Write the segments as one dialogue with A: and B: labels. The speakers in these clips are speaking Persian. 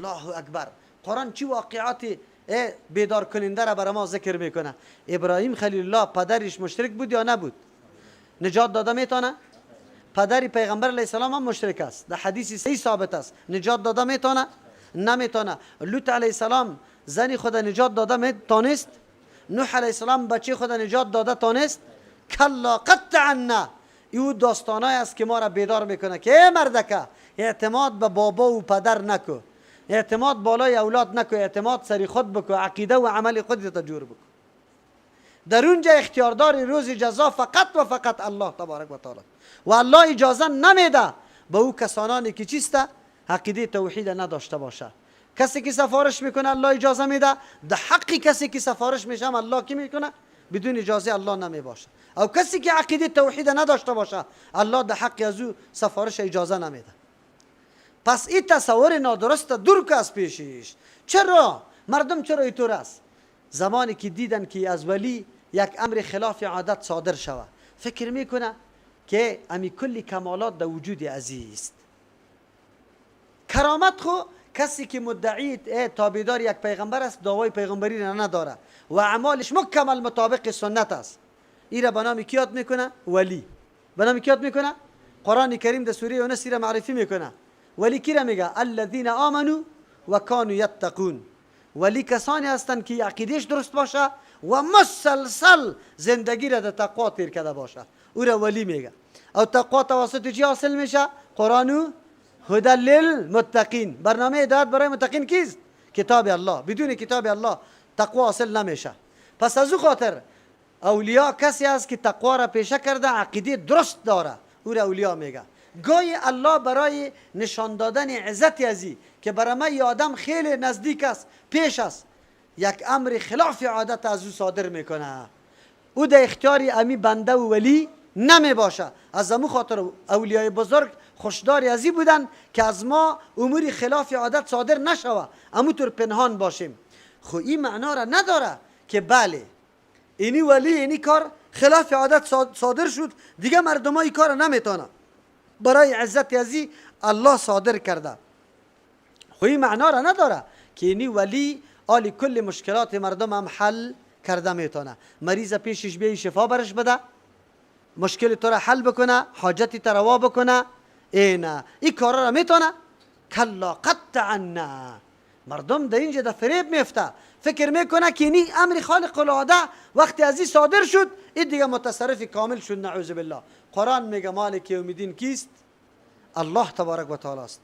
A: الله اکبر. قرآن چی واقعات بیدار کننده را برای ما ذکر میکنه. ابراهیم خلیل الله پدرش مشرک بود یا نبود؟ نجات داده میتونه؟ پدر پیغمبر علیه السلام هم مشرک است، در حدیث صحیح ثابت است. نجات داده میتونه؟ نمیتونه. لوط علیه السلام زن خود نجات داده میتونست؟ نوح علیه السلام بچه خود نجات داده تانست؟ کلا قطعا. ایو داستانای است که ما را بیدار میکنه که ای مردکه، اعتماد به بابا و پدر نکو، اعتماد بالای اولاد نکو، اعتماد سری خود بکو، عقیده و عمل خودت جور بکو. در اونجا اختیاردار روز جزا فقط و فقط الله تبارک و تعالی، و الله اجازه نمیده به او کسانانی که چیسته عقیده توحید نداشته باشه. کسی که سفارش میکنه الله اجازه میده، در حق کسی که سفارش میشه الله کی میکنه؟ بدون اجازه الله نمی باشه. او کسی که عقیده توحید نداشته باشه الله در حق از او سفارش اجازه نمیده. پس این تصور نادرست دور که از پیشش. چرا مردم چرا اینطور است؟ زمانی که دیدن که از ولی یک امر خلاف عادت صادر شوه، فکر میکنه که امی کلی کمالات در وجود عزیز. کرامت خو کسی که مدعی تابعدار یک پیغمبر است دعوای پیغمبری را نداره و اعمالش مکمل مطابق سنت است، ای را به نام کی یاد میکنه؟ ولی. به نام کی یاد میکنه؟ قرآن کریم در سوره یونس را معرفی میکنه. ولی کی را میگه؟ الذین آمنوا و کانوا یتقون. ولی کسانی هستند که عقیدهش درست باشه و مسلسل زندگی را در تقوا تیر کرده باشه، او را ولی میگه. او تقوا توسط چی حاصل میشه؟ قرآن و هدی للمتقین. برنامه هدایت برای متقین کیست؟ کتاب الله. بدون کتاب الله تقوا حاصل نمیشه. پس از او خاطر اولیا کسی است که تقوا را پیشه کرده، عقیده درست داره، او را اولیا میگه. گاهی الله برای نشان دادن عزت ازی که برای من یه آدم خیلی نزدیک است، پیش است، یک امر خلاف عادت از او صادر میکنه، او در اختیار امی بنده و ولی نمی باشه. از امو خاطر اولیای بزرگ خوشدار ازی بودن که از ما امور خلاف عادت صادر نشوه، امو طور پنهان باشیم. خو این معنا را نداره که بله اینی ولی اینی کار خلاف عادت صادر شد، دیگه مردم های کار نمیتونه. برای عزت ازی الله صادر کرده. خو این معنا را نداره که اینی ولی آلی کل مشکلات مردم هم حل کرده میتونه. مریض پیشش بیای شفا برش بده، مشکل تو را حل بکنه، حاجتی تو روا بکنه، اینا این کارا را میتونه؟ کلا قطعا. مردم در اینجا در فریب میفته، فکر میکنه که اینی امر خالق العاده وقتی از این صادر شد این دیگه متصرف کامل شد، نعوذ بالله. قرآن میگه مالک یوم الدین کیست؟ الله تبارک و تعالی است.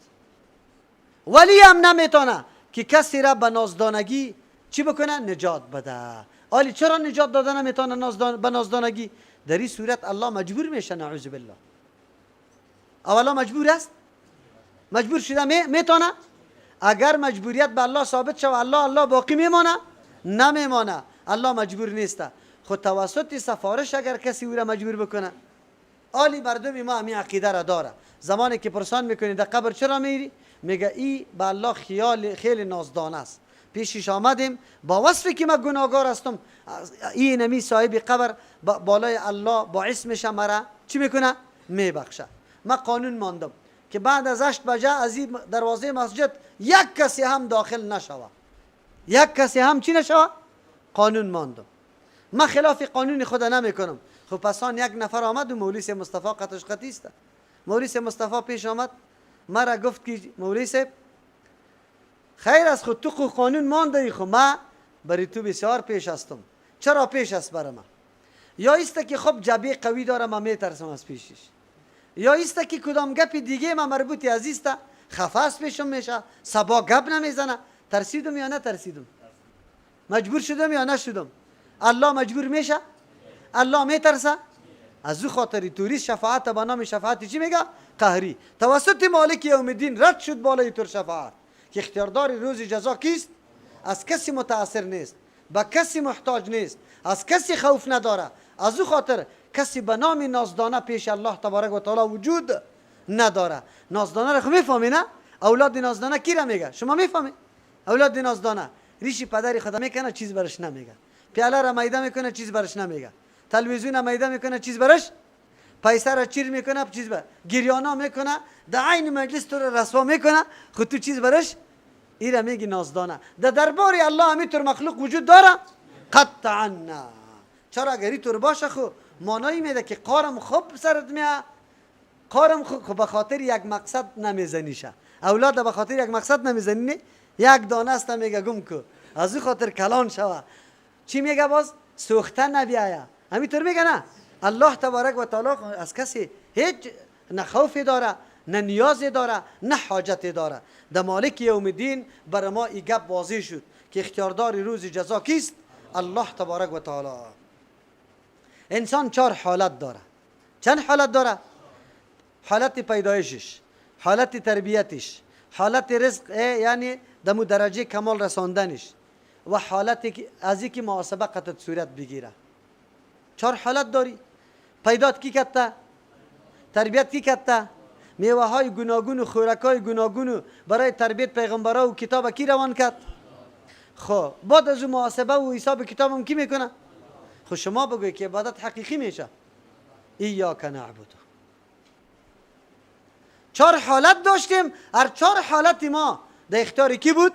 A: ولی هم نمیتونه که کسی را به نازدانگی چی بکنه؟ نجات بده. آلی چرا نجات داده نمیتونه به نازدانگی؟ در این صورت الله مجبور میشه، نعوذ بالله. اولا مجبور است؟ مجبور شده میتونه؟ اگر مجبوریت به الله ثابت شود الله باقی میمانه؟ نمیمانه. الله مجبور نیست. خود توسط سفارش اگر کسی او را مجبور بکنه. آلی مردم ما همین عقیده را داره. زمانی که پرسان میکنی در قبر چرا میری؟ میگه ای به الله خیال خیلی نازدانه است، پیشش آمدیم با وصفی که من گناهگار هستم، این نمی صاحب قبر بالای الله باعث میشه مرا چی میکنه؟ میبخشه. من قانون ماندم که بعد از 8 بجه از این دروازه مسجد یک کسی هم داخل نشوه، یک کسی هم چی نشوه؟ قانون ماندم. من خلاف قانون خود نمیکنم. خب پس آن یک نفر آمد و مولوی مصطفی قطش قطی است. مولوی مصطفی پیش آمد مرا گفت که مولوی صاحب خیر از خود تو قانون مانده ای، خب من برای تو بسیار پیش هستم. چرا پیش است برای من؟ یا ایست که خب جبه قوی داره من میترسم از پیشش، یا ایست که کدام گپ دیگه من مربوطی از ایست خفه است پیشم میشه، سبا گپ نمیزنه. ترسیدم یا نترسیدم؟ مجبور شدم یا نشدم؟ الله مجبور میشه؟ الله میترسه؟ از او خاطری توریست شفاعت به نام شفاعت چی میگه؟ قهری. توسط مالک یوم الدین رد شد بالای تور شفاعت که اختیاردار روز جزا کیست؟ از کسی متاثر نیست، به کسی محتاج نیست، از کسی خوف نداره. از او خاطر کسی به نام نازدانه پیش الله تبارک و تعالی وجود نداره. نازدانه را خو میفهمی نه؟ اولاد نازدانه کی را میگه؟ شما میفهمی؟ اولاد نازدانه ریشی پدری خدا میکنه چیز برش نمیگه، پیاله را میده میکنه چیز برش نمیگه، تلویزیون میده میکنه چیز برش، پیسه را چیر میکنه چیز بر، گریانا میکنه، در عین مجلس تو را رسوا میکنه، خود تو چیز برش. ایره میگی نازدانه. در دربار الله همینطور مخلوق وجود داره؟ قطعا نه. چرا اگر اینطور باشه خو معنایی میده که قارم خوب سرت میاد، قارم خوب به خاطر یک مقصد نمیزنیشه. اولاد به خاطر یک مقصد نمیزنی، یک دانه است میگه گم کو، از او خاطر کلان شوه. چی میگه باز؟ سوخته نبیایه. همینطور میگه نه؟ الله تبارک و تعالی از کسی هیچ نه خوفی داره، نه نیازی داره، نه حاجتی داره. در مالک یوم الدین بر ما ای گپ واضح شد که اختیاردار روز جزا کیست؟ الله تبارک و تعالی. انسان 4 حالت داره. چند حالت داره؟ حالت پیدایشش، حالت تربیتش، حالت رزق یعنی دمو درجه کمال رساندنش، و حالت از اینکه محاسبه قطعت صورت بگیره. 4 حالت داری. پیدات کی کته؟ تربیت کی کته؟ میوه های گوناگون و خوراک های گوناگون برای تربیت پیغمبرا و کتاب کی روان کرد؟ خب بعد از اون محاسبه و حساب کتابم کی میکنه؟ خب شما بگوی که عبادت حقیقی میشه. ایاک نعبد. 4 حالت داشتیم، هر 4 حالت ما در اختیار کی بود؟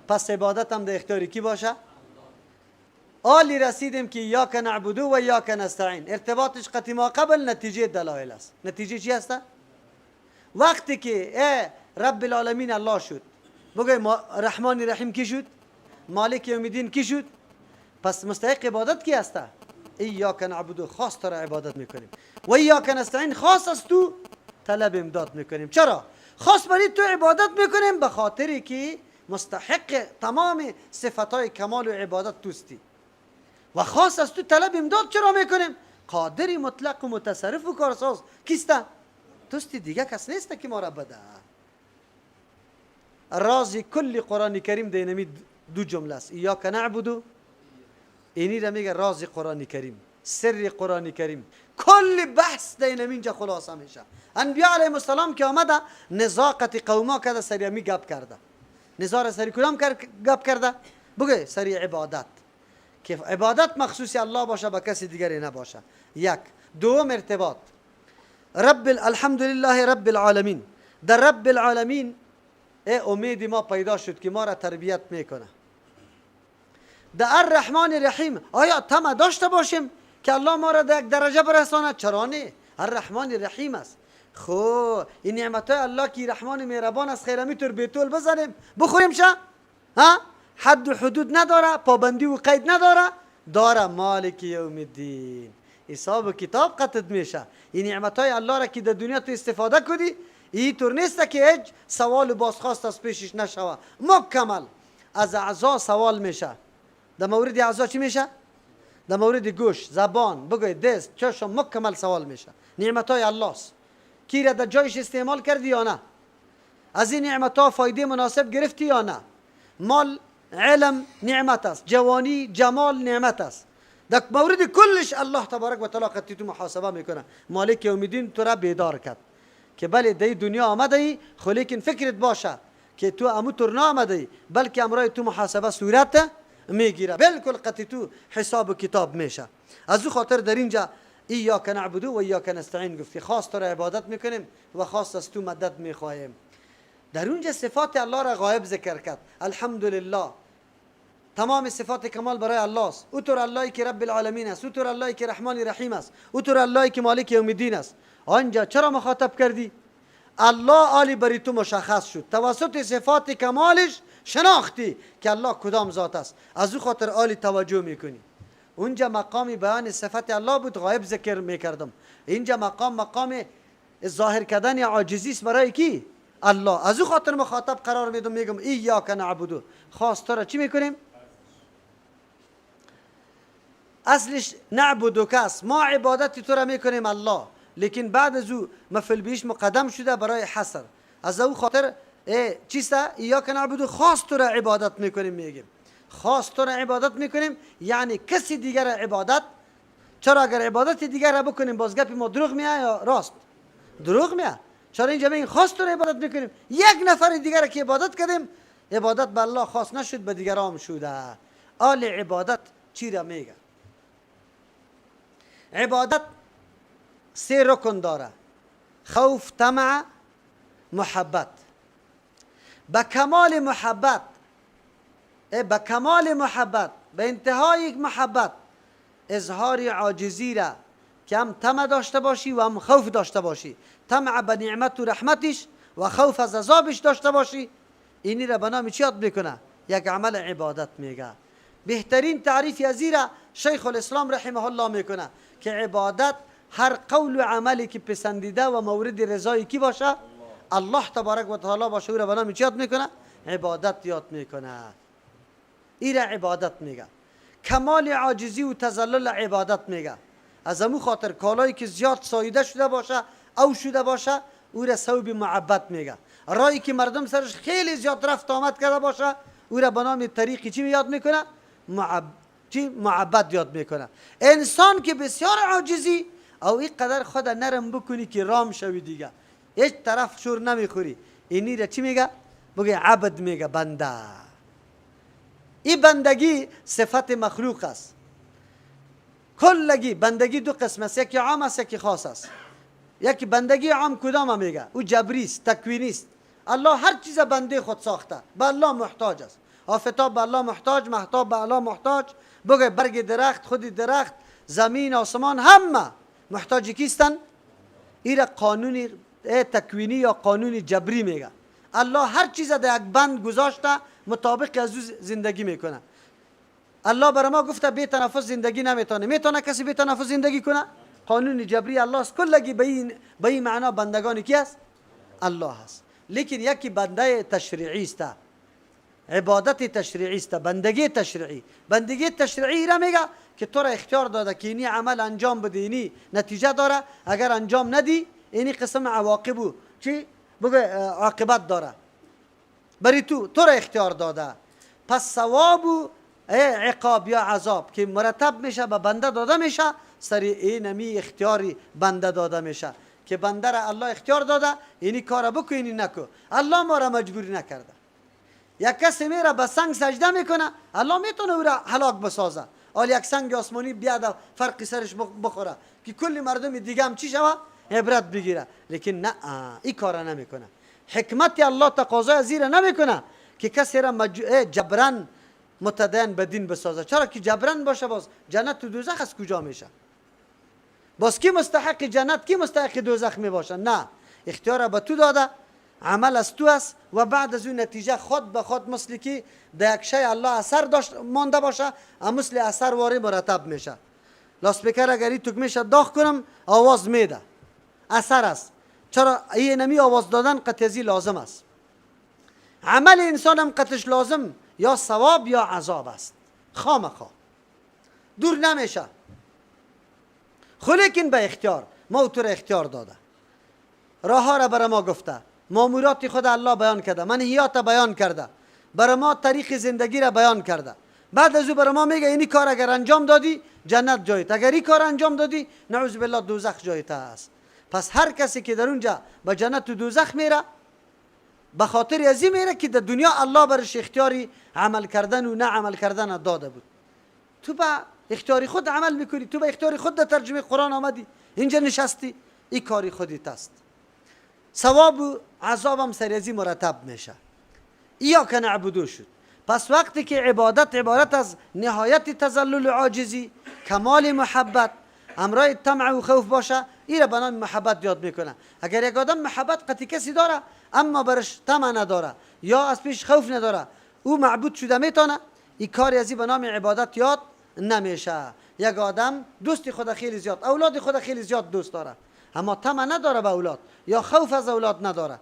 A: پس عبادت هم در اختیار کی باشه؟ آلی رسیدیم که ایاک نعبد و ایاک نستعین. ارتباطش قطعی ما قبل نتیجه دلایل است. نتیجه چی است؟ وقتی که ای رب العالمین الله شد، بگوی رحمان رحیم کی شد؟ مالک یوم الدین کی شد؟ پس مستحق عبادت کی است؟ ایاک نعبد، خاص تو را عبادت میکنیم، و ایاک نستعین، خاص از تو طلب امداد میکنیم. چرا؟ خاص برای تو عبادت میکنیم به خاطری که مستحق تمام صفتهای کمال و عبادت توستی، و خاص از تو طلب امداد چرا میکنیم؟ قادری مطلق و متصرف و کارساز کیست؟ توستی، دیگه کس نیست که ما را بده. راز کل قرآن کریم دینمی 2 جمله است، ایاک نعبد، اینی را میگه راز قرآن کریم، سر قرآن کریم. کل بحث دینمی اینجا خلاصه میشه. انبیاء علیهم السلام که آمده نزاقت قوما کرده، سری می گپ کرده. نزار سری کدام گپ کرده؟ بگه سری عبادت، که عبادت مخصوص الله باشه، با کسی دیگری نباشه. 1. دوم ارتباط رب الحمدلله رب العالمین. در رب العالمین امید ما پیدا شد که ما را تربیت میکنه. در الرحمن الرحیم آیا طمع داشته باشیم که الله ما را در یک درجه برساند؟ چرا نه؟ الرحمن الرحیم است. خب این نعمت های الله که رحمان مهربان است، خیره میتور بیتول بزنیم بخوریم شه؟ ها؟ حد و حدود نداره، پابندی و قید نداره، داره مالک یوم الدین. حساب و کتاب قطعت میشه. این نعمت های الله را که در دنیا تو استفاده کنی، این طور نیست که هیچ سوال و بازخواست از پیشش نشوه. مکمل از اعضا سوال میشه. در مورد اعضا چی میشه؟ در مورد گوش، زبان، بگوی دست، چشم، مکمل سوال میشه. نعمت های الله است، کی را در جایش استعمال کردی یا نه؟ از این نعمت ها فایده مناسب گرفتی یا نه؟ مال، علم نعمت است، جوانی، جمال نعمت است. در مورد کلش الله تبارک و تعالی قطعی تو محاسبه میکنه. مالک یوم الدین تو را بیدار کرد که بله در دنیا آمده ای، خو لیکن فکرت باشه که تو امو تر نامده ای، بلکه امرای تو محاسبه صورت میگیره، بالکل قطعی تو حساب و کتاب میشه. از او خاطر در اینجا ایاک نعبد و ایاک نستعین گفتی، خاص تو را عبادت میکنیم و خاص از تو مدد میخواهیم. در اونجا صفات الله را غایب ذکر کرد. الحمدلله تمام صفات کمال برای الله است. او طور اللهی که رب العالمین است، او طور اللهی که رحمان رحیم است، او طور اللهی که مالک یوم الدین است. آنجا چرا مخاطب کردی؟ الله عالی بری تو مشخص شد، توسط صفات کمالش شناختی که الله کدام ذات است، از او خاطر عالی توجه میکنی. اونجا مقام بیان صفت الله بود، غایب ذکر میکردم. اینجا مقام ظاهر کردن عاجزی است برای کی؟ الله. از او خاطر مخاطب قرار میدم، میگم ایاک نعبد، خاص تو را چی میکنیم؟ اصلش نعبدک است، ما عبادت تو را میکنیم الله، لیکن بعد از او مفعول بهش مقدم شده برای حصر. از او خاطر چیست؟ ایاک نعبد، خاص تو را عبادت میکنیم. میگیم خاص تو را عبادت میکنیم یعنی کسی دیگر را عبادت. چرا اگر عبادت دیگر را بکنیم باز گپ ما دروغ میاد یا راست؟ دروغ میاد. چرا اینجا میگیم خاص تو را عبادت میکنیم؟ یک نفر دیگر را که عبادت کردیم، عبادت به الله خاص نشد، به دیگران شده. آل عبادت چی را میگه؟ عبادت سه رکن داره: خوف، طمع، محبت. به کمال محبت، به کمال محبت، به انتهای محبت اظهار عاجزی را که هم طمع داشته باشی و هم خوف داشته باشی، طمع به نعمت و رحمتش و خوف از عذابش داشته باشی، اینی را به نام چی یاد میکنه؟ یک عمل عبادت میگه. بهترین تعریف از را شیخ الاسلام رحمه الله میکنه که عبادت هر قول و عملی که پسندیده و مورد رضای کی باشه؟ الله تبارک و تعالی باشه، او را به نام چی یاد میکنه؟ عبادت یاد میکنه. این را عبادت میگه. کمال عاجزی و تذلل عبادت میگه. از امو خاطر کالایی که زیاد ساییده شده باشه او شده باشه او را ثوب معبد میگه. رایی که مردم سرش خیلی زیاد رفت آمد کرده باشه او را به نام طریقی چی یاد میکنه؟ معبد یاد میکنه. انسان که بسیار عاجزی او اینقدر خود نرم بکنی که رام شوی دیگه، هیچ طرف شور نمیخوری، اینی را چی میگه؟ بگه عبد میگه، بنده. این بندگی صفت مخلوق است. کلگی بندگی دو قسم است، یکی عام است یکی خاص است. یکی بندگی عام کدام میگه؟ او جبری است، تکوینی است. الله هر چیز بنده خود ساخته، به الله محتاج است. آفتاب به الله محتاج، مهتاب به الله محتاج، بگه برگ درخت، خود درخت، زمین، آسمان، همه محتاج کیستن؟ ایره قانون تکوینی یا قانون جبری میگه. الله هر چیز در یک بند گذاشته، مطابق از او زندگی میکنه. الله برای ما گفته بی تنفس زندگی نمیتونه. میتونه کسی بی تنفس زندگی کنه؟ قانون جبری الله است. کلگی به این معنا بندگان کی است؟ الله است. لیکن یکی بنده تشریعی است، عبادت تشریعی است، بندگی تشریعی. بندگی تشریعی را میگه که تو را اختیار داده که اینی عمل انجام بده، اینی نتیجه داره، اگر انجام ندی اینی قسم عواقب چی بگه عاقبت داره برای تو، تو را اختیار داده. پس ثواب و عقاب یا عذاب که مرتب میشه به بنده داده میشه، سر اینمی اختیاری بنده داده میشه که بنده را الله اختیار داده اینی کار بکو اینی نکو. الله ما را مجبوری نکرده. یک کسی میره به سنگ سجده میکنه، الله میتونه او را هلاک بسازه. حالا یک سنگ آسمانی بیاد فرقی سرش بخوره که کل مردم دیگه هم چی شوه؟ عبرت بگیره. لیکن نه، این کار نمیکنه. حکمت الله تقاضای زیر نمیکنه که کسی را جبران متدین به دین بسازه. چرا که جبران باشه باز جنت و دوزخ از کجا میشه؟ باز کی مستحق جنت کی مستحق دوزخ میباشه؟ نه، اختیار به تو داده، عمل از تو است و بعد از اون نتیجه خود به خود مثل که در یک شی الله اثر داشت مانده باشه، مثل اثر واری مرتب میشه. لاسپیکر اگر این تکمیشه داغ کنم آواز میده، اثر است. چرا این نمی آواز دادن قطعی لازم است. عمل انسان هم قطعش لازم یا ثواب یا عذاب است، خامخا دور نمیشه. خلیکن به اختیار ما تو را اختیار داده، راه ها را برای ما گفته، مامورات خود الله بیان کرده، منهیات بیان کرده، برای ما طریق زندگی را بیان کرده. بعد از او برای ما میگه اینی کار اگر انجام دادی جنت جایت، اگر این کار انجام دادی نعوذ بالله دوزخ جایت است. پس هر کسی که در اونجا به جنت و دوزخ میره به خاطر از این میره که در دنیا الله برش اختیاری عمل کردن و نه عمل کردن داده بود. تو به اختیاری خود عمل میکنی، تو به اختیار خود در ترجمه قرآن آمدی اینجا نشستی، این کاری خودت است. ثواب و عذابم سریزی مرتب میشه. ایاک نعبدو شد. پس وقتی که عبادت عبارت از نهایت تذلل و عاجزی، کمال محبت، همراه طمع و خوف باشه، این را به نام محبت یاد میکنه. اگر یک آدم محبت قطعی کسی داره اما برش طمع نداره یا از پیش خوف نداره، او معبود شده میتونه، این کاری از این به نام عبادت یاد نمیشه. یک آدم دوست خود خیلی زیاد، اولاد خود خیلی زیاد دوست داره، اما طمع نداره به اولاد یا خوف از اولاد نداره.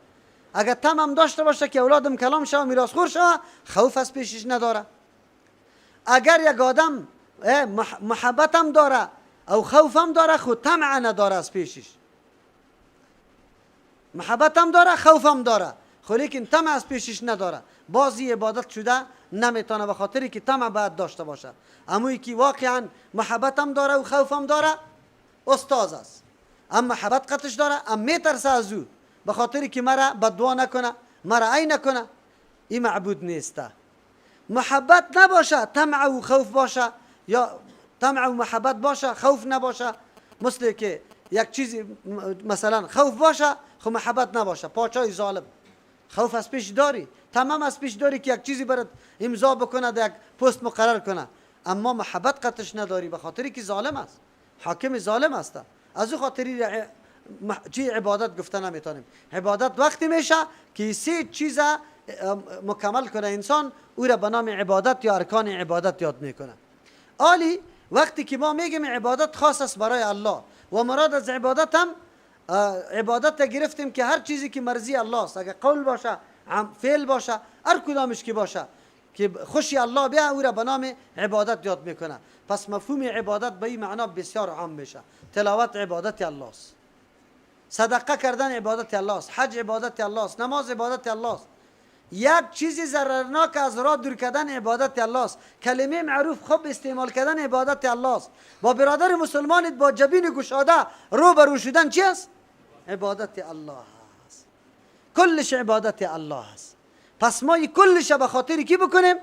A: اگر طمع هم داشته باشه که اولادم کلام شوه میراث خور شوه، خوف از پیشش نداره. اگر یک آدم محبت هم داره او خوف هم داره، خود طمع نداره از پیشش، محبت هم داره خوف هم داره، خو لیکن طمع از پیشش نداره، بازی عبادت شده نمیتونه، به خاطری که طمع باید داشته باشه. اموی که واقعا محبت هم داره و خوف هم داره استاذ است، اما محبت قطش داره، ام میترسه از او به خاطری که مرا بدعا نکنه، مرا ای نکنه، این معبود نیسته. محبت نباشه طمع و خوف باشه، یا طمع و محبت باشه خوف نباشه، مثل که یک چیزی مثلا خوف باشه خو محبت نباشه، پاچای ظالم خوف از پیش داری، تمام از پیش داری که یک چیزی برات امضا بکنه، یک پست مقرر کنه، اما محبت قطش نداری به خاطری که ظالم است، حاکم ظالم است. از او خاطری چی عبادت گفته نمیتونیم. عبادت وقتی میشه که سه چیز مکمل کنه انسان، او را به نام عبادت یا ارکان عبادت یاد میکنه. آلی وقتی که ما میگیم عبادت خاص است برای الله و مراد از عبادت هم عبادت گرفتیم که هر چیزی که مرضی الله است، اگر قول باشه، فعل باشه، هر کدامش که باشه که خوشی الله بیا، او را به نام عبادت یاد میکنه. پس مفهوم عبادت به این معنا بسیار عام میشه. تلاوت عبادت الله است، صدقه کردن عبادت الله است، حج عبادت الله است، نماز عبادت الله است. یک چیزی ضررناک از راه دور کردن عبادت الله است، کلمه معروف خوب استعمال کردن عبادت الله است، با برادر مسلمانت با جبین گشاده رو به رو شدن چی است؟ عبادت الله است. کلش عبادت الله است. پس ما کلش به خاطر کی بکنیم؟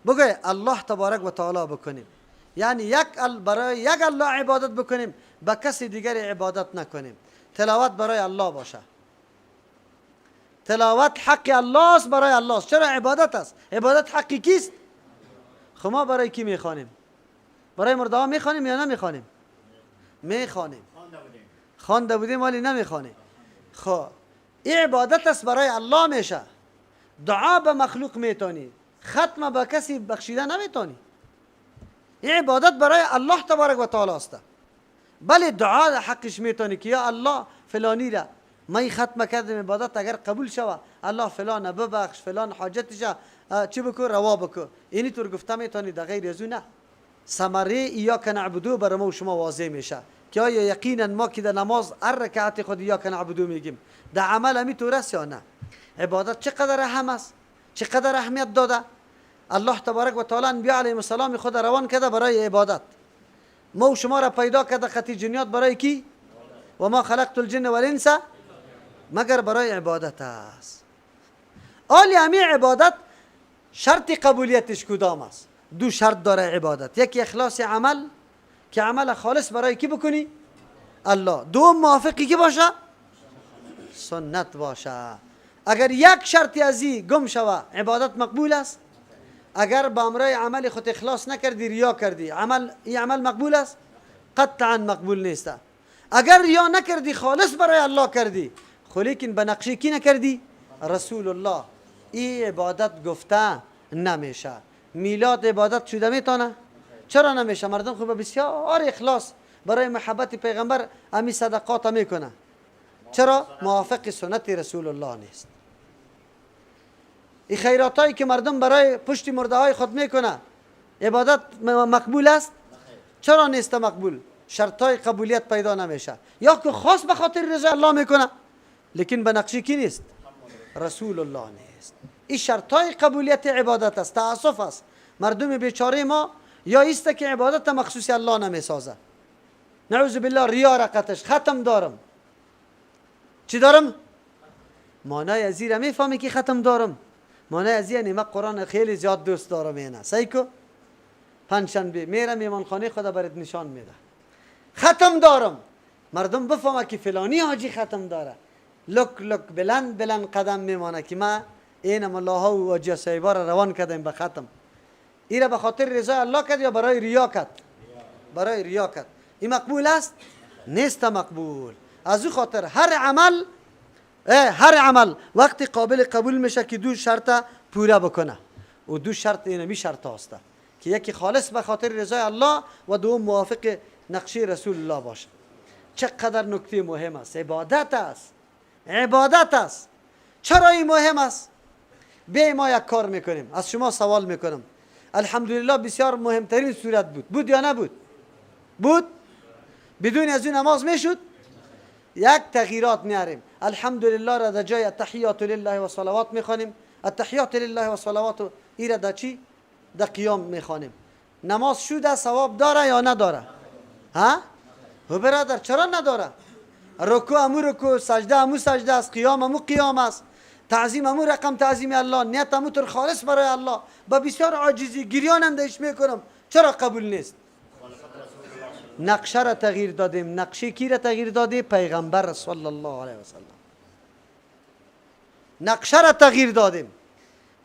A: بگه الله تبارک و تعالی بکنیم. یعنی یک برای یک الله عبادت بکنیم، به کسی دیگر عبادت نکنیم. تلاوت برای الله باشه، تلاوت حق الله است، برای الله است. چرا عبادت است؟ عبادت حقی کیست؟ خب ما برای کی میخوانیم؟ برای مرده ها میخوانیم یا نمیخوانیم؟ میخوانیم. خوانده بودیم ولی نمیخوانیم. خب این عبادت است، برای الله میشه. دعا به مخلوق میتونی، ختم به کسی بخشیده نمیتونی. این عبادت برای الله تبارک و تعالی است. بله دعا حقش میتونی که یا الله فلانی را ما ختم کردم عبادت، اگر قبول شوه الله فلان ببخش، فلان حاجتش چی بکو، روا بکو. اینی طور گفته میتونی، در غیر از نه. ثمره ایاک نعبدو برای ما و شما واضح میشه که آیا یقینا ما که در نماز هر رکعت خود ایاک نعبدو میگیم، در عمل همی طور است یا نه؟ عبادت چقدر اهم است، چقدر اهمیت داده. الله تبارک و تعالی انبیاء علیهم السلام خود روان کرده برای عبادت. ما و شما را پیدا کرده قطی جنیات برای کی؟ و ما خلقت الجن والانس مگر برای عبادت است. آلی همی عبادت شرط قبولیتش کدام است؟ دو شرط داره عبادت. یکی اخلاص عمل که عمل خالص برای کی بکنی؟ الله. دوم موافقی کی باشه؟ سنت باشه. اگر یک شرطی از این گم شوه عبادت مقبول است؟ اگر با امرای عمل خود اخلاص نکردی، ریا کردی، عمل این عمل مقبول است؟ قطعا مقبول نیست. اگر ریا نکردی، خالص برای الله کردی، خو لیکن به نقشه کی نکردی؟ رسول الله. این عبادت گفته نمیشه. میلاد عبادت شده میتونه؟ چرا نمیشه؟ مردم خوب بسیار اخلاص برای محبت پیغمبر امی صدقات میکنه. چرا؟ موافق سنت رسول الله نیست. این خیرات هایی که مردم برای پشت مرده های خود میکنه عبادت مقبول است؟ چرا نیست مقبول؟ شرط های قبولیت پیدا نمیشه. یا که خاص به خاطر رضا الله میکنه لیکن به نقشی کی نیست؟ رسول الله نیست. این شرط های قبولیت عبادت است. تاسف است مردم بیچاره ما یا ایست که عبادت مخصوص الله نمیسازه. نعوذ بالله ریا رقتش ختم دارم. چی دارم؟ معنای از این میفهمی که ختم دارم؟ معنای از یعنی من قرآن خیلی زیاد دوست دارم. اینه صحیح کو پنجشنبه میرم ایمانخانه خدا برات نشان میده ختم دارم. مردم بفهمه که فلانی حاجی ختم داره، لک لک بلند بلند قدم میمانه که ما این ملاها و حاجی صاحبا را روان کردیم به ختم. این را به خاطر رضای الله کرد یا برای ریا کرد؟ برای ریا کرد. این مقبول است؟ نیست مقبول. از او خاطر هر عمل هر عمل وقتی قابل قبول میشه که دو شرط پوره بکنه و دو شرط اینمی شرط هسته که یکی خالص به خاطر رضای الله و دوم موافق نقشه رسول الله باشه. چقدر نکته مهم است. عبادت است، عبادت است. چرا این مهم است؟ بیای ما یک کار میکنیم. از شما سوال میکنم. الحمدلله بسیار مهمترین صورت بود. بود یا نبود؟ بود. بدون از این نماز میشد؟ یک تغییرات میاریم. الحمدلله را در جای التحیات لله و صلوات میخوانیم. التحیات لله و صلوات ای را در چی؟ در قیام میخوانیم. نماز شده ثواب داره یا نداره؟ ها؟ و برادر چرا نداره؟ رکوع امو رکوع، سجده امو سجده است، قیام امو قیام است، تعظیم امو رقم تعظیم الله، نیت امو تر خالص برای الله. با بسیار عاجزی گریانم دهش میکنم. چرا قبول نیست؟ نقشه را تغییر دادیم. نقشه کی را تغییر دادیم؟ پیغمبر صلی الله علیه و سلم. نقشه را تغییر دادیم.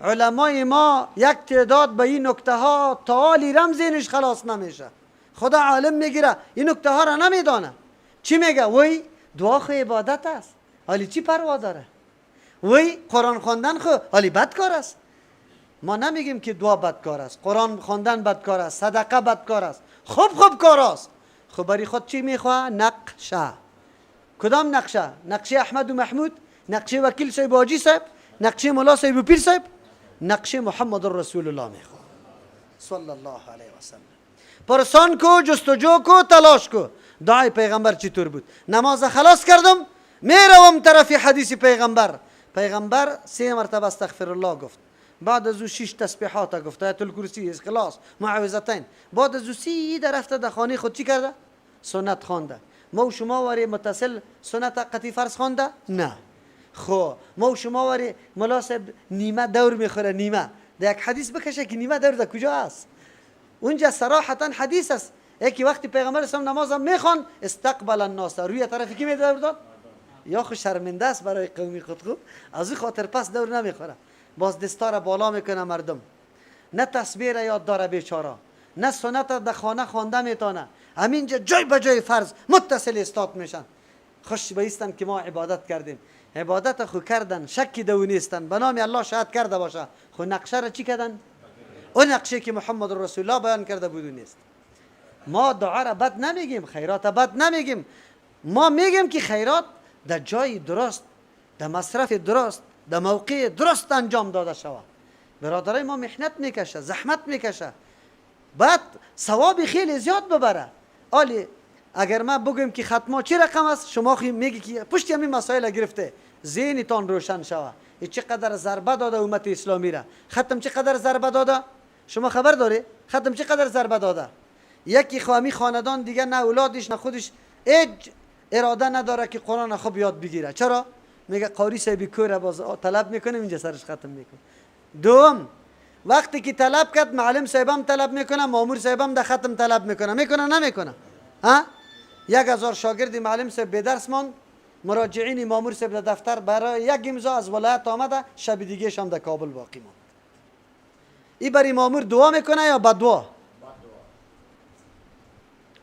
A: علمای ما یک تعداد به این نکته ها تعالی رمزینش خلاص نمیشه. خدا عالم میگیره این نکته ها را نمیدانه. چی میگه؟ وی دعا خو عبادت است، حالی چی پروا داره؟ وی قرآن خواندن خو حالی بدکار است. ما نمیگیم که دعا بدکار است، قرآن خواندن بدکار است، صدقه بدکار است، خوب خوب کار است. خب برای خود چی میخواه؟ نقشه. کدام نقشه؟ نقشه احمد و محمود، نقشه وکیل صاحب و حاجی صاحب، نقشه ملا صاحب و پیر صاحب، نقشه محمد رسول الله میخواه صلی الله علیه و سلم. پرسان کو، جستجو کو، تلاش کو. دعای پیغمبر چطور بود؟ نماز خلاص کردم میروم طرف حدیث پیغمبر. پیغمبر 3 مرتبه استغفر الله گفت، بعد از او 6 تسبیحات گفت، آیت الکرسی، اخلاص، معوذتین. بعد از او 30 رفته در خانه خود چی کرده؟ سنت خوانده. ما و شما وری متصل سنت قطعی فرض خوانده؟ نه. خب ما و شما وری ملا صاحب نیمه دور میخوره، نیمه در یک حدیث بکشه که نیمه دور در کجا است؟ اونجا صراحتا حدیث است. یکی وقتی پیغمبر اسلام نماز میخوان استقبل الناس، روی طرف کی می دور داد؟ یا خو شرمنده است برای قومی خود، خوب از این خاطر پس دور نمیخوره، باز دستار بالا میکنه مردم. نه تسبیح را یاد داره بیچاره، نه سنت در خانه خوانده میتونه. همینجا جای به جای فرض متصل استاد میشن. خوش بیستن که ما عبادت کردیم. عبادت خو کردن، شکی دو نیستن، به نام الله شاید کرده باشه، خو نقشه را چی کردن؟ اون نقشه که محمد رسول الله بیان کرده بود نیست. ما دعا را بد نمیگیم، خیرات بد نمیگیم، ما میگیم که خیرات در جای درست، در مصرف درست، در موقع درست انجام داده شود. برادرای ما محنت میکشه، زحمت میکشه، بعد ثواب خیلی زیاد ببره. آلی اگر ما بگویم که ختما چه رقم است، شما خی میگی که پشت همین مسائل گرفته، ذهنتان روشن شود. چقدر ضربه داده امت اسلامی را، ختم چقدر ضربه داده؟ شما خبر داری؟ ختم چقدر ضربه داده؟ یکی خوامی خاندان دیگه نه اولادش نه خودش هیچ اراده نداره که قرآن خوب یاد بگیره. چرا؟ میگه قاری صاحب کوره باز طلب میکنه اینجا سرش ختم میکنه. دوم وقتی که طلب کرد معلم صاحبم طلب میکنه، مامور صاحبم در ختم طلب میکنه. میکنه نمیکنه؟ ها؟ 1000 شاگرد معلم صاحب به درس ماند، مراجعین مامور صاحب در دفتر برای یک امضا از ولایت آمده، شب دیگه شام در کابل باقی ماند. ای برای مامور دعا میکنه یا بدعا؟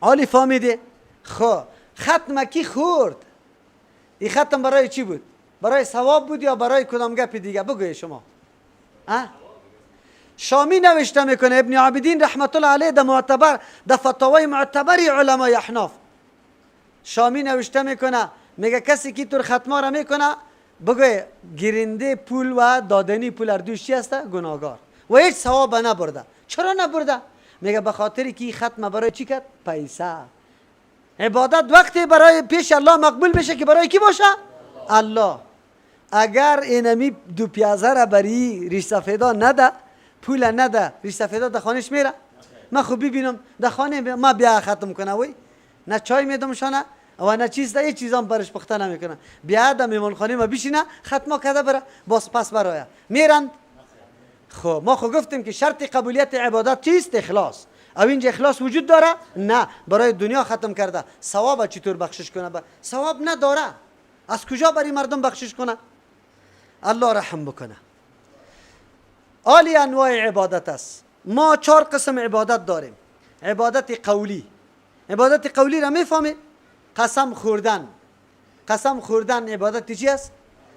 A: حالی فهمیده؟ خب ختم کی خورد؟ این ختم برای چی بود؟ برای ثواب بود یا برای کدام گپ دیگه؟ بگوی شما. ها؟ شامی نوشته میکنه ابن عابدین رحمت الله علیه در معتبر، در فتاوای معتبر علمای احناف شامی نوشته میکنه، میگه کسی که تور ختما را میکنه بگوی گیرنده پول و دادنی پول اردوش چی هسته؟ گناهگار و هیچ ثواب نبرده. چرا نبرده؟ میگه به خاطر که ختم برای چی کرد؟ پیسه. عبادت وقتی برای پیش الله مقبول میشه که برای کی باشه؟ الله. اگر اینمی دو پیازه را بری ریش سفیدا نده، پول نده، ریش سفیدا در خانهش میره؟ من خوب ببینم در خانه ما بیا ختم کنه، وی نه چای میدم شانه و نه چیز، ده چیزام برش پخته نمیکنه. بیا در میمانخانه ما بشینه ختما کرده بره باز پس برایه میرند. خب ما خو گفتیم که شرط قبولیت عبادت چیست؟ اخلاص. او اینجا اخلاص وجود داره؟ نه، برای دنیا ختم کرده. ثواب چطور بخشش کنه؟ ثواب نداره. از کجا برای مردم بخشش کنه؟ الله رحم بکنه. عالی انواع عبادت است. ما 4 قسم عبادت داریم. عبادت قولی. عبادت قولی را میفهمی؟ قسم خوردن. قسم خوردن عبادت چی است؟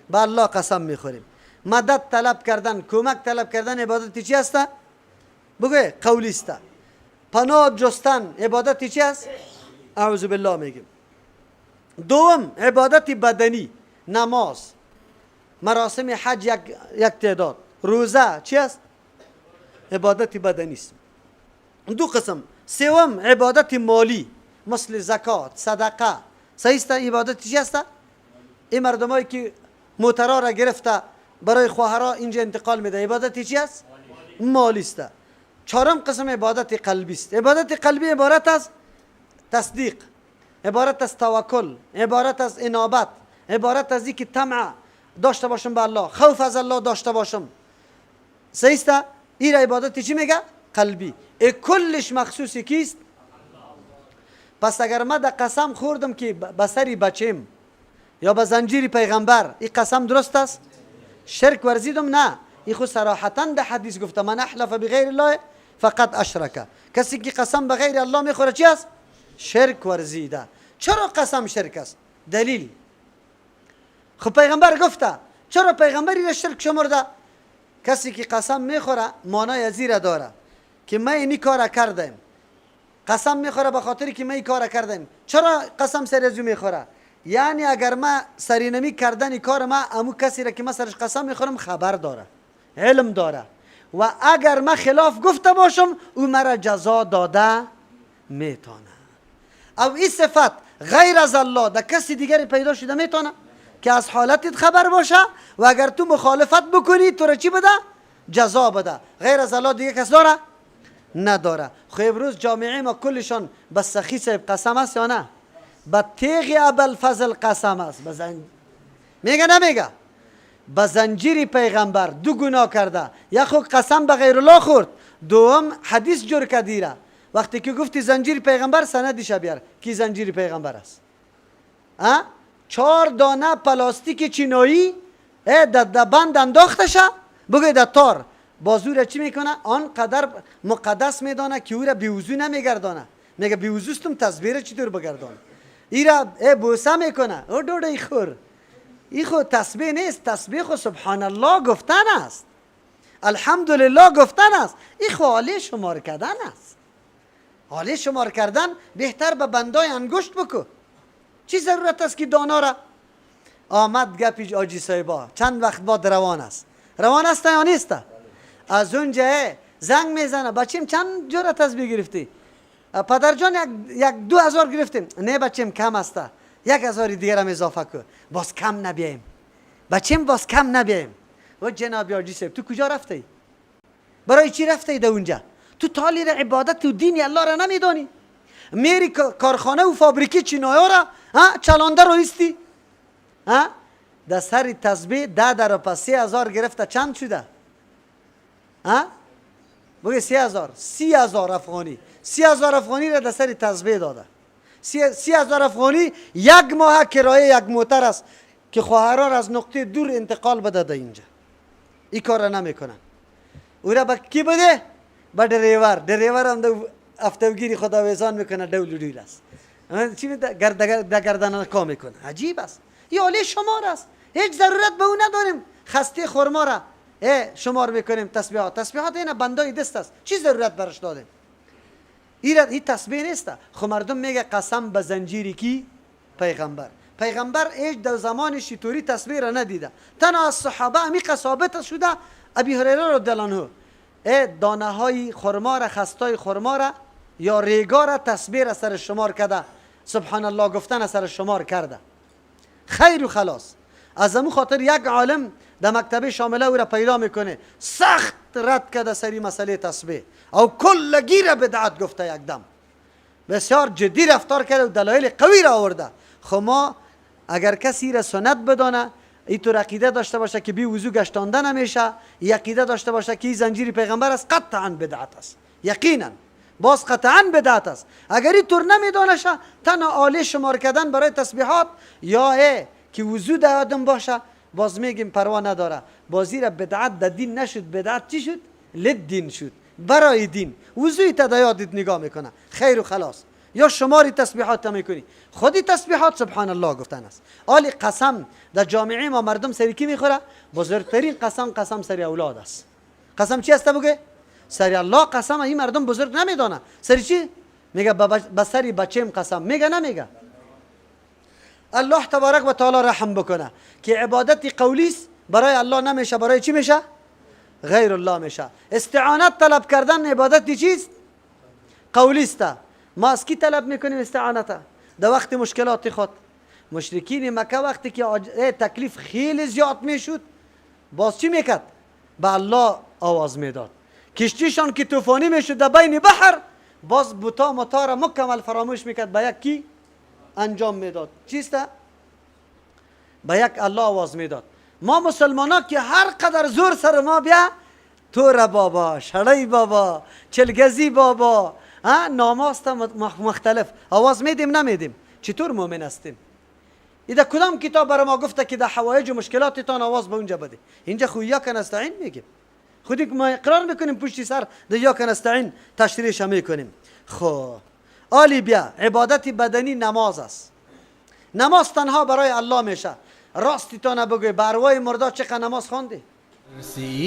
A: به الله قسم میخوریم. مدد طلب کردن، کمک طلب کردن عبادت چی است؟ بگوی قولی است. پناه جستن عبادت چی است؟ اعوذ بالله میگیم. دوم عبادت بدنی، نماز، مراسم حج یک تعداد، روزه چی است؟ عبادت بدنی است. دو قسم. سوم عبادت مالی، مثل زکات، صدقه. صحیح است؟ عبادت چی است؟ این مردمایی که موترا را گرفته برای خواهرا اینجا انتقال میده، عبادت چی است؟ مالی است. چهارم قسم عبادت قلبی است. عبادت قلبی عبارت از تصدیق، عبارت از توکل، عبارت از انابت، عبارت از اینکه طمع داشته باشم به الله، خوف از الله داشته باشم. صحیح است؟ این عبادت چی میگه؟ قلبی. ای کلش مخصوص کیست؟ پس اگر ما در قسم خوردم که به سری بچیم یا به زنجیر پیغمبر، این قسم درست است؟ شرک ورزیدم؟ نه. این خود صراحتا در حدیث گفته من احلف بغیر الله فقط اشرکه. کسی که قسم به غیر الله میخوره چی است؟ شرک ورزیده. چرا قسم شرک است؟ دلیل. خب پیغمبر گفته، چرا پیغمبری را شرک شمرده؟ کسی که قسم میخوره معنای ازی را داره که ما اینی کار کردیم. قسم میخوره به خاطر که ما این کار کردیم. چرا قسم سر ازو میخوره؟ یعنی اگر ما سرینمی کردن کار ما، امو کسی را که ما سرش قسم میخورم خبر داره، علم داره، و اگر ما خلاف گفته باشم او مرا جزا داده میتونه. او این صفت غیر از الله در کسی دیگری پیدا شده میتونه که از حالتت خبر باشه و اگر تو مخالفت بکنی تو را چی بده؟ جزا بده. غیر از الله دیگه کس داره؟ نداره. خب امروز جامعه ما کلشان به سخی صاحب قسم است یا نه؟ به تیغ ابوالفضل قسم است. میگه نمیگه؟ به زنجیر پیغمبر دو گناه کرده، یک خود قسم به غیر الله خورد، دوم حدیث جور کدیره. وقتی که گفتی زنجیر پیغمبر سندش بیار کی زنجیر پیغمبر است؟ 4 دانه پلاستیک چینایی در بند انداخته شه، بگوی در تار بازو را چی میکنه؟ آنقدر مقدس میدانه که او را بیوضو نمیگردانه. میگه بیوضوستم تسبیح را چطور بگردانه؟ ای را بوسه میکنه. او دوده ای خور، ای خو تسبیح نیست، تسبیح خو سبحان الله گفتن است، الحمدلله گفتن است، ای خو عالی شمار کردن است. عالی شمار کردن بهتر به بندای انگشت بکو. چی ضرورت است که دانا را آمد گپی آجی صاحبا چند وقت بعد روان است. روان است یا نیست؟ از اونجا زنگ میزنه بچیم چند جرأت تسبیح گرفتی؟ پدر جان یک 2000 گرفتیم. نه بچیم کم است، 1000 دیگر هم اضافه کن، باز کم نبیایم بچیم، باز کم نبیایم. و جناب آجی صاحب تو کجا رفتی؟ برای چی رفتی در اونجا؟ تو تالی را عبادت و دین الله را نمیدانی، میری کارخانه و فابریکی چینایا را چلانده رو ایستی. در سر تسبیح 10 در پس 3000 گرفته، چند شده؟ بگه 3000، 30000 افغانی. 30000 افغانی را در سر تسبیح داده. 30000 افغانی یک ماه کرایه یک موتر است که خواهران از نقطه دور انتقال بده در اینجا. این کار را نمیکنن. او را به کی بده؟ به دریور. دریور هم در افتوگیری خداویزان میکنه، دول دیل است. چی میده؟ گردن کا میکنه. عجیب است. این عالی شمار است. هیچ ضرورت به او نداریم. خسته خرما را شمار میکنیم تسبیحات. تسبیحات اینا بندای دست است. چی ضرورت برش دادیم؟ این تسبیح نیست. خب مردم میگه قسم به زنجیری کی؟ پیغمبر. پیغمبر هیچ در زمان شیطوری تسبیح را ندیده. تنها از صحابه عمیق ثابت شده. ابی هریره رضی الله عنه دانه های خرما را، خستای خرما را یا ریگا را تسبیح را سر شمار کرده، سبحان الله گفتن سر شمار کرده. خیر و خلاص. از امو خاطر یک عالم در مکتبه شامله او را پیدا میکنه، سخت رد کرده سری مسئله تسبیح او کلگی را بدعت گفته. یک دم بسیار جدی رفتار کرده و دلایل قوی را آورده. خب ما اگر کسی را سنت بدانه، ای تو عقیده داشته باشه که بی وضو گشتانده نمیشه، ای عقیده داشته باشه که این زنجیر پیغمبر است، قطعا بدعت است، یقینا باز قطعا بدعت است. اگر این طور نمیدانشه، تنها آله شمار کردن برای تسبیحات یا که وضو در آدم باشه، باز میگیم پروا نداره. بازی را بدعت در دین نشد، بدعت چی شد؟ لدین شد، برای دین. وضوی تا یادت نگاه میکنه، خیر و خلاص. یا شماری تسبیحات میکنی، خودی تسبیحات سبحان الله گفتن است. آلی قسم در جامعه ما مردم سری کی میخوره؟ بزرگترین قسم، قسم سری اولاد است. قسم چی است بگه؟ سری الله قسم. این مردم بزرگ نمیدانه سری چی؟ میگه به سری بچیم قسم. میگه نمیگه؟ الله تبارک و تعالی رحم بکنه که عبادت قولی است برای الله نمیشه، برای چی میشه؟ غیر الله میشه. استعانت طلب کردن عبادت چیست؟ قولی است. ما از کی طلب میکنیم استعانت؟ در وقت مشکلات خود. مشرکین مکه وقتی که تکلیف خیلی زیاد میشد، باز چی میکرد؟ به الله آواز میداد. کشتیشان که طوفانی میشد در بین بحر، باز بتا متا را مکمل فراموش میکرد، به یک کی انجام میداد؟ چیست؟ به یک الله آواز میداد. ما مسلمان ها که هر قدر زور سر ما بیا، تور بابا، شړی بابا، چلگزی بابا، ناماست مختلف آواز میدیم نمیدیم. چطور مؤمن هستیم؟ ایده کدام کتاب برای ما گفته که در حوایج و مشکلاتتان آواز به اونجا بده؟ اینجا خو ایاک نستعین میگیم، خودی که ما اقرار میکنیم پشتی سر در ایاک نستعین تشریح میکنیم. خب آلی بیا، عبادت بدنی نماز است. نماز تنها برای الله میشه. راستی تا نبگوی به ارواح مردا چقدر نماز خواندی؟